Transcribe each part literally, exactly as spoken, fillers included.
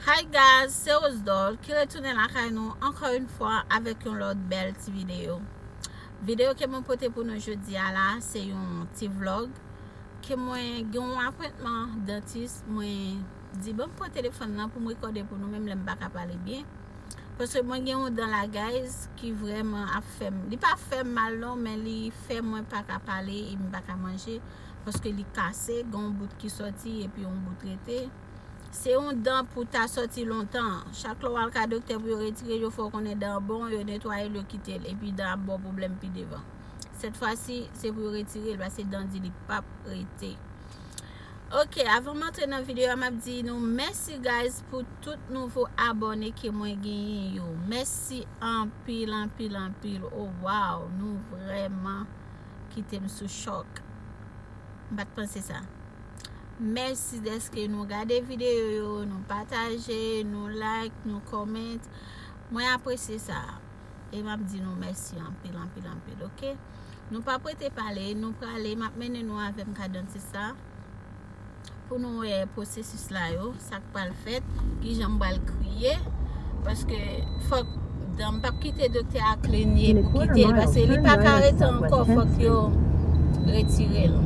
Hi guys, se Rose Doll ki retounen lakay nou ankò yon fwa avèk yon lòt bèl ti videyo. Videyo ke mwen pote pou nou jodi a la, se yon ti vlog ke mwen gen yon apwentman dantis, mwen di ban m pran telefòn nan pou m rekòde pou nou menm lè m pa ka pale byen. Paske mwen gen yon dan la guys ki vrèman ap fè m, li pa fè m mal non, men li fè mwen pa ka pale e m pa ka manje paske li kase, gen yon bout ki sòti epi yon bout rete. Se yon dan pou ta sòti lontan. Chak lè w al ka doktè pou yo retire l, yo fè w konnen dan an bon, yo netwaye l, yo kite l. Epi dan ap ba w pwoblèm pi devan. Sèt fwa si, se pou yo retire l, paske dan di li p ap rete. Ok, avan m antre nan videyo a, m ap di nou mèsi guys pou tout nouvo abòne ke mwen genyen yo. Mèsi anpil, anpil, anpil. Oh wow, nou vrèman kite m sou chòk. M pa t panse sa. Mèsi dèske nou gade videyo yo, nou pataje, nou like, nou comment. Mwen apresye sa. E m ap di nou mèsi anpil, anpil, anpil, ok? Nou p ap rete pale, nou prale, m ap mennen nou avè m ka dantis la. Pou nou wè pwosesis la yo, sa k pral fèt, kijan m pral kriye. Paske fòk dan m p ap kite doktè a klenye pou kite l, paske li pa ka rete ankò, fòk yo retire l.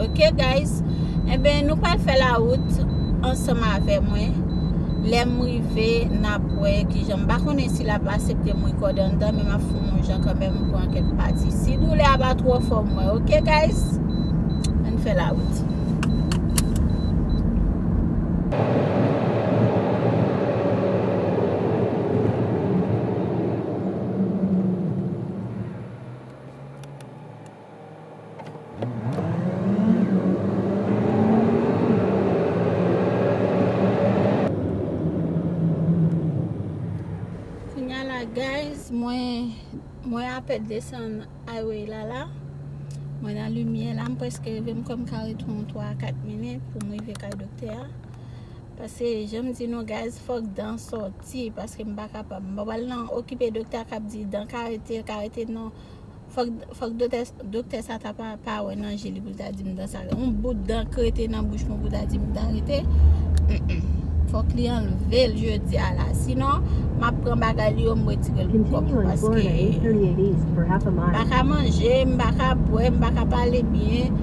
Ok guys? Enben, nou pral fè lawout ansanm avè mwen. Lè m rive, n ap wè kijan. M pa konnen si l ap aksepte m rekòde anndan, men m ap fè yon jan kanmenm pou ankenn pati. Si doulè a pa twò fò, mwen, ok guys? Ann fè lawout. Kounye a la, guys, mwen, mwen apèn desann highway la la. Mwen nan limyè la, m prèske rive, m kwè m ka ret yon twa a kat minit pou m rive kay doktè a. Paske, jan m di nou, guys, fòk dan sòti, paske m pa kapab. M pa pral nan okipe doktè a k ap di dan ka rete, ka rete, non. Fòk, fòk doktè, doktè sa ta pa, pa wè nan je li pou l ta di m dan sa. Yon bout dan k rete nan bouch mwen pou ta di m dan rete. Mm-mm. Fòk li anlve l jodi a la. Sinon, m ap pran bagay li yo, m retire l pou kò m. Paske m pa ka manje, m pa ka bwè, m pa ka pale byen.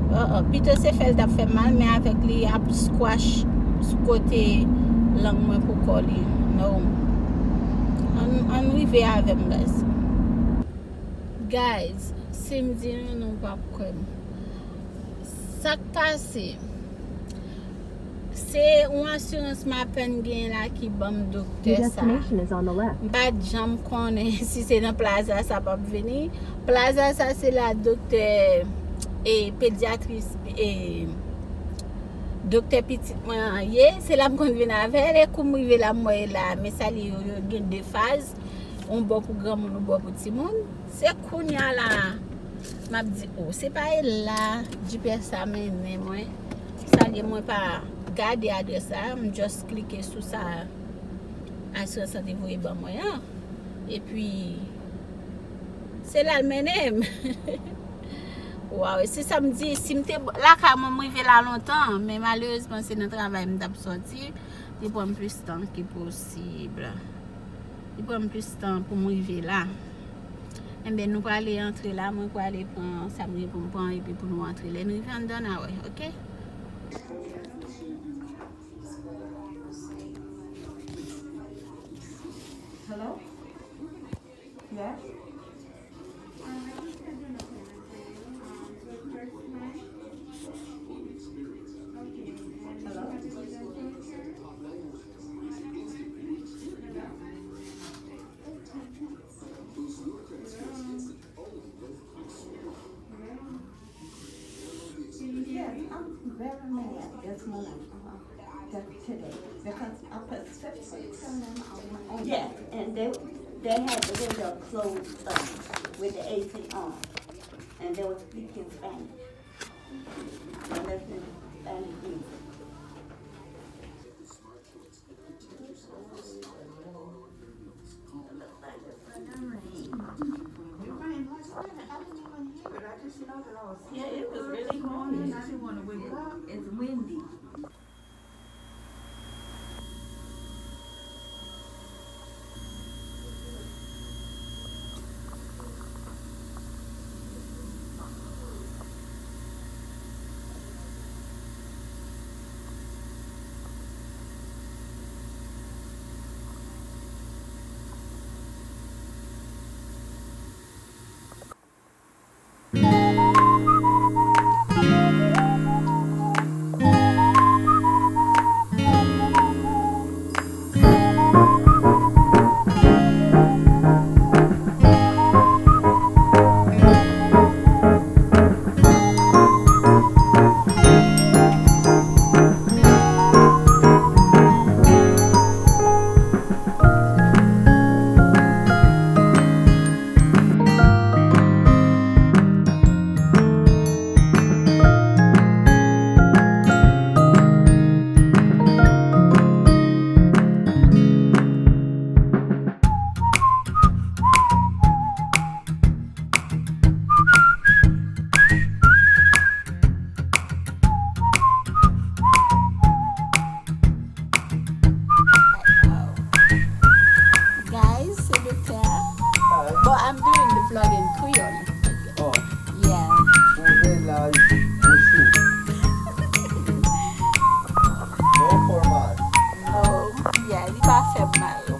Uh, uh, pito se fè l t ap fè m mal, men avèk li ap squash sou kote lang mwen pou kò li. No. Ann, ann rive avè m, guys. Guys, si m di nou, nou p ap kwè m. Sa k pase? Se yon asirans m apèn gen la ki ban m doktè sa. M pa t janm konnen si se nan plaza sa p ap vini. Plaza sa se la doktè e pedyatris e doktè pitit mwen an ye. Se la m konn vin avè l e kou m rive la m wè l la. Men sa li yo, yo gen de faz. Yon bò pou granmoun, yon bò pou timoun. Se kounye a la, m ap di, o, se pa e la G P S sa mennen mwen. Sa gen mwen pa gade adrès la, m just klike sou sa asirans lan te voye ban mwen an. Epi, se la l mennen m. Waw, e se sa m di, si m te lakay mwen, m rive la lontan, men malerezman, se nan travay m t ap sòti, li pran m plis tan ke posib. Li pran m plis tan pou m rive la. Enben, nou prale antre la, mwen prale pran sa m gen pou m pran, epi pou nou antre. Lè n rive anndan, n a wè, ok? Hello? Yes? Hello? Yes, I'm very mad this morning, uh, that today, because I put six weeks on them, on, on. Yes, and they, they had the window closed, um, with the A C on, and they were speaking Spanish. And that's in Spanish music. Yeah, it was really morning. I didn't wanna wake up. It's windy. Lòt en kreyòl. Oh, Yeah. Bon vèlaj, bon chou. Bon fòmaj. Oh, yeah, li pa fè m mal.